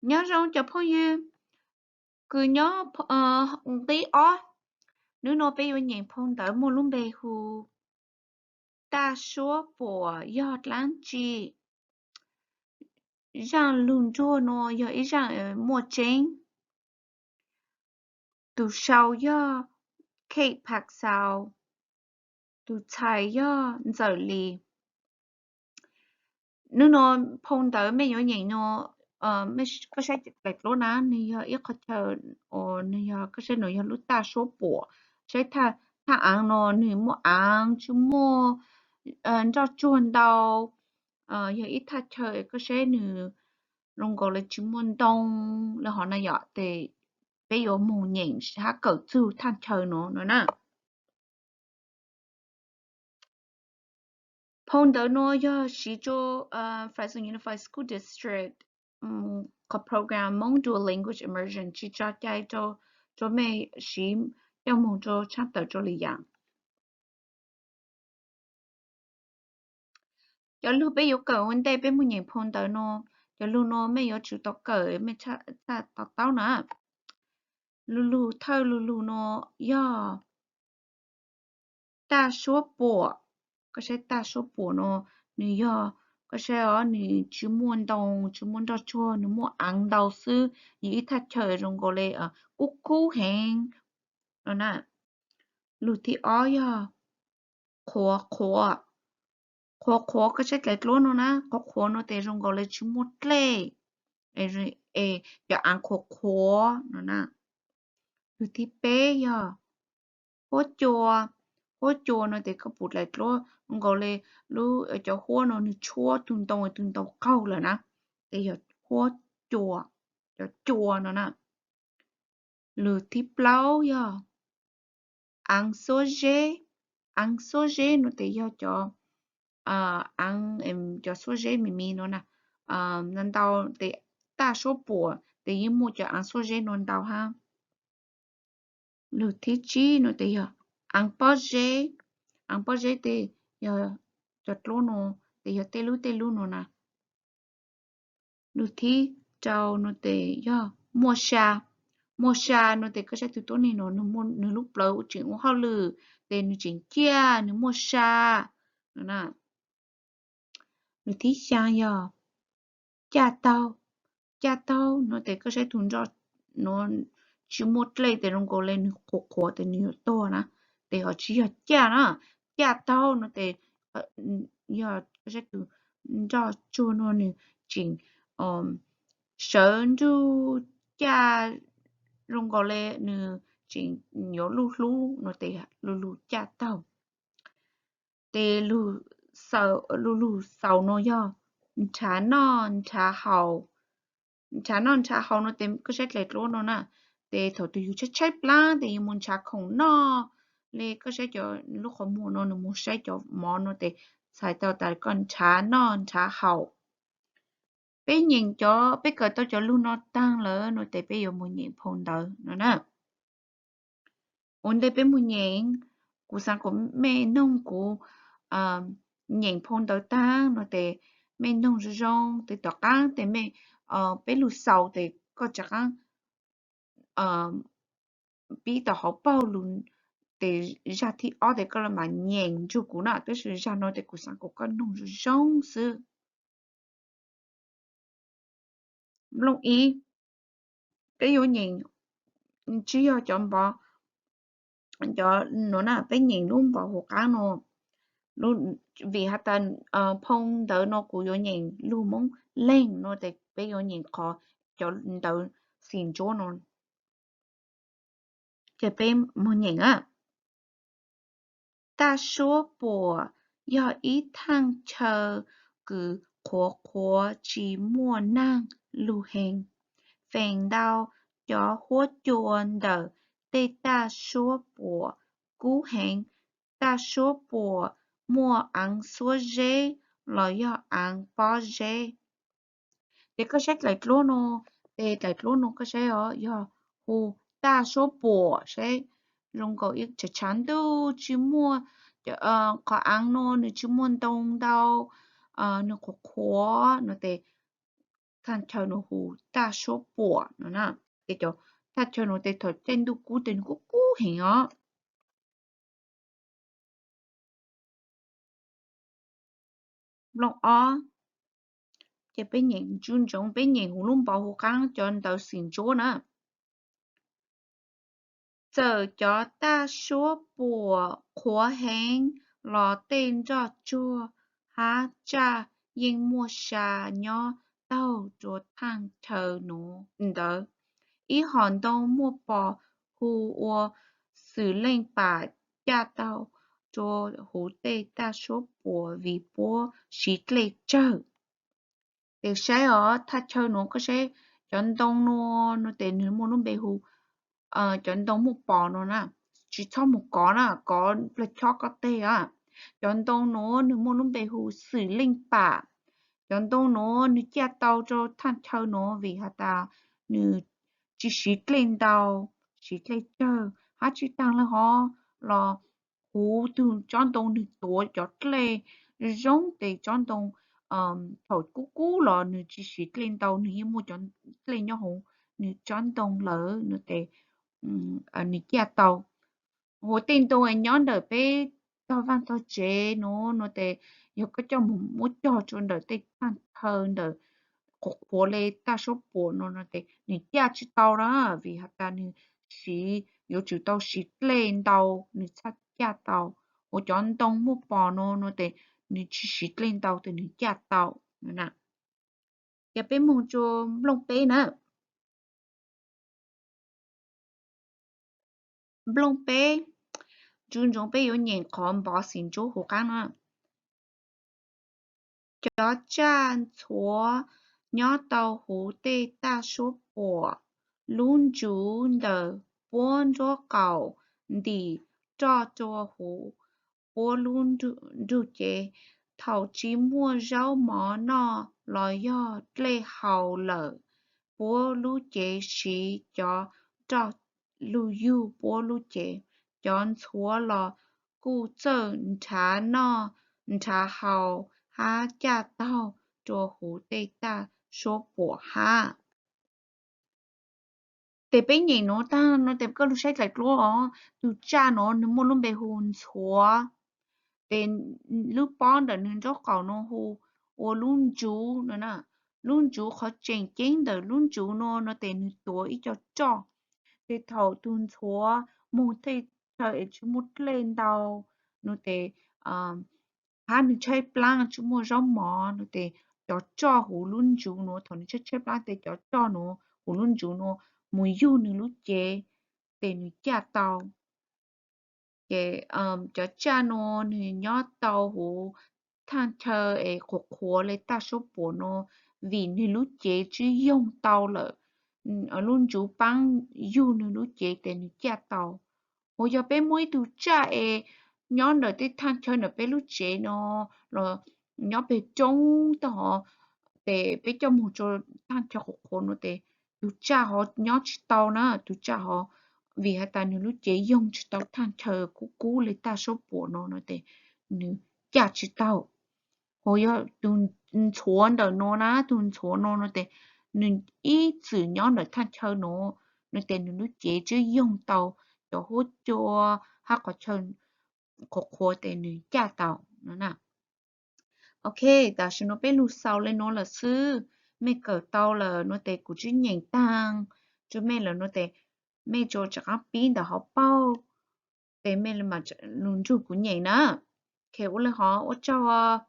Nyob zoo cov phooj ywg, kws nyob nqib ob, hnub no peb yuav nyeem phau ntawv muaj lub npe hu Taj suab puam yog dlaab tsi. Zaaj lug nruag no yog ib zaaj muaj tseeb. Tug sau yog Kate Paxall, tug txhais yog Ntxawm Lis. Hnub no phau ntawv mej yuav nyeem no, koj saib daim duab na, nwg yog ib qhov chaw, nwg yog, koj saib no yog lub taj suab puam. Saib thaj aav no nwg muaj aav, tsi muaj nroj tsuag ntau. Yog ib thaj chaw koj saib nwg zoo nkaus le tsi muaj ntoo le hov na yom, tes peb yuav moog nyeem hab kawm txug thaj chaw no no na. Phau ntawv no yog siv rua Fresno Unified School District qhov program Hmong Dual Language Immersion, tsi tso cai rua mej siv coj moog rua tshaaj tawm rua lwm yaam. Cov lug peb yuav kawm ua ntej peb moog nyeem phau ntawv no, cov lug no mej yuav tsum tau kawm mej txhaj to taub na. Lug lug thawj lug lug no yog taj suab puam. Koj saib taj suab puam no, nwg yog, koj saib os, nwg tsi muaj ntoo, tsi muaj nroj tsuag, nwg muaj aav ntau xwb, yog ib thaj chaw zoo nkaus le kub kub heev no na. Lug thib ob yog qhuav qhuav. Qhuav qhuav, koj saib daim duab no na, qhuav qhuav no tes zoo nkaus le tsi muaj dlej, es cov aav qhuav qhuav no na. Lug thib peb yog huab cua. Huab cua no tes koj pum daim duab zoo nkaus le lub, cov huab no nwg tshuab tug ntoo, tug ntoo qaug lawm na, tes yog huab cua, cov cua no na. Lug thib plaub yog aav xuab zeb. Aav xuab zeb no tes yog cov aav, cov xuab zeb me me no na, ntau tes taj suab puam tes yeej muaj cov aav xuab zeb no ntau hab. Lug thib tsib no tes yog aav pob zeb. Aav pob zeb tes yog cov duab no, tes yog tej lub tej lub no na. Lug thib rau no tes yog muaj sa. Muaj sa no tes koj saib tug tuab neeg no, nwg lub plawv tseem ua hauj lwm, tes nwg tseem ciaj, nwg muaj sa no na. Lug thib xyaa yog caj taug. Caj taug no tes koj saib tug nroj no tsi muaj dlej tes zoo nkaus le nwg qhuav qhuav tes nwg yuav tuag na, tes ho tsi yog caj na. Caj taug no tes yog koj saib tug nroj tsuag no nwg tseem sawv nrug caj zoo nkaus le nwg tseem yuav luj hlub no tes lug lug caj taug. Tes lug lug xaus no yog nrhav noj nrhav haus. Nrhav noj nrhav haus no tes koj saib daim duab no na, tes thaum twg yug tshaib tshaib plaab tes yug moog nrhav khoom noj le, koj saib cov lub qhov muag no nwg moog saib cov mov no tes txhais tau tas koj nrhav noj nrhav haus. Peb nyeem cov, peb kawm tau cov lug no taag lawm no tes peb yuav moog nyeem phau ntawv no na. Ua ntej peb moog nyeem, kuv xaav kom mej noog kuv nyeem phau ntawv taag no tes mej noog zoo zoo tes tom qaab tes mej, peb lug xaus tes koj rov qaab pib tom hauv paug lug, tes zag thib ob tes koj los mam nyeem nrug kuv na, tab sis zag no tes kuv xaav kom koj noog zoo zoo xwb. Nplooj ib, peb yuav nyeem, tsi yog cov npov, cov no na, peb nyeem lub npov huv qaab no, vim has tas phau ntawv no kuv yuav nyeem lug Moob Leeg no tes peb yuav nyeem qhov cov ntawv xim ntsuab no. Ces peb moog nyeem a. Taj suab puam yog ib thaaj chaw kws qhuav qhuav tsi muaj naag lug heev. Feem ntau cov huab cua ntawm tej taj suab puam kub heev. Taj suab puam muaj aav xuab zeb los yog aav pob zeb. Ces koj saib daim duab no, ces daim duab no koj saib os, yog hu taj suab puam, saib zoo nkaus ib tshav tshav ntuj tsis muaj, qhov aav no nws tsis muaj ntoo ntau, nws qhuav qhuav no ces thaj chaw nuav hu Taj Suab Puam no na. Ces cov thaj chaw nuav tes thaum caij ntuj kub tes nws kub kub heev os. Nplooj ob, ces peb nyeem ntsoov, peb nyeem huv lub npau huv qaab cov ntawv xim ntsuab na. Txawm cov taj suab puam qhuav heev los tej nroj tsuag hab tsaj yeej muaj sa nyob taug rua thaaj chaw ntawd. Ib hom ntoo muaj pos hu ua Xwm Leej Pam caj tau rua huv tej taj suab puam vim puab siv dlej tsawg. Tes saib os, thaj chaw nuav koj saib, cov ntoo nuav, nuav tes nwg muaj lub npe hu, cov ntoo muaj pos nuav na, tsi txhob moog kov na, kov plawg chob koj teg a. Cov ntoo nuav nwg muaj lub npe hu Xwm Leej Pam. Cov ntoo nuav nwg caj tau rua thaaj chaw nuav vim has tas nwg tsi siv dlej ntau, siv dlej tsawg hab tsi taag le hov los huv tug tsob ntoo nwg tuav cov dlej zoo tes tsob ntoo thaum kub kub los nwg tsi siv dlej ntau, nwg yeej muaj cov dlej nyob huv nwg tsob ntoo lawm no tes nwg caj tau. Huv tej ntoo nyob ntawm peb tog vaaj tog tsev nuav, nuav tes yog koj coj moog muab cog rua ntawm tej thaaj chaw ntawm qhuav qhuav le taj suab puam nuav, nuav tes nwg caj tsi tau na, vim has tas nwg siv, yuav tsum tau siv dlej ntau nwg txhaj caj tau. Huv cov ntoo muaj pos nuav, nuav tes nwg tsi siv dlej ntau tes nwg caj tau na. Ces peb moog rua nplooj peb na. Nplooj peb, ntsoov ntsoov peb yuav nyeem qhov npov xim ntsuab huv qaab no. Cov tsaj ntxhuav nyob tau huv tej taj suab puam, lub ntsuv ntawm puab nraub qaum ntim roj rua huv puab lub nrug cev. Thaum tsi muaj zaub mov noj los yog dlej haus lawm, puab lub cev siv cov roj lug yug puab lub cev. Cov ntxhuav los kuj txawj nrhav noj nrhav haus hab caj taug rua huv tej taj suab puam hab. Tes peb nyeem nuav taag nuav tes koj lug saib dlaim dluab os, tug tsaj nuav nwg muaj lub npe hu ntxhuav. Tes lub pob ntawm nwg nraub qaum nuav hu ua lub ntsuv no na. Lub ntsuv, qhov tseem ceeb ntawm lub ntsuv nuav, nuav tes nwg tuav ib co roj. Tes thaum tug ntxhuav moog tej chaw es tsi muaj dlej ntau nuav tes hab nwg tshaib plaab tsi muaj zaub mov nuav tes cov roj huv lub ntsuv nuav, thaum nwg tshaib tshaib plaab tes cov roj nuav huv lub ntsuv nuav mus yug nwg lub cev tes nwg caj tau. Ces cov tsaj nuav nwg nyob tau huv thaaj chaw es qhuav qhuav le taj suab puam nuav vim nwg lub cev tsi yoog tau lawm, lub ntsuv paab yug nwg lub cev tes nwg caj tau. Huv yog peb muaj ib tug tsaj es nyob ntawm tej thaaj chaw ntawm peb lub tsev no los nyob peg roob tag hov, tes peb coj moog rua thaaj chaw qhuav qhuav nuav tes tug tsaj hov nyob tsi tau na, tug tsaj hov vim has tas nwg lub cev yoog tsi tau thaaj chaw kub kub le taj suab puam no no tes nwg caj tsi tau. Huv yog tug ntxhuav ntawm nuav na, tug ntxhuav nuav no tes nwg ib txwm nyob ntawm thaaj chaw nuav no tes nwg lub cev tsi yoog tau cov huab cua hab qhov chaw qhuav qhuav tes nwg caj tau no na. Ok, tam sim nuav peb lug xaus le nuav lawm xwb. Mej kawm tau lawm nuav tes kuv tsi nyeem taag rua mej lawm nuav tes mej tsuas rov qaab pib ntawm hauv paug tes mej mam lug nrug kuv nyeem na. Ok, ua le hov ua tsaug os.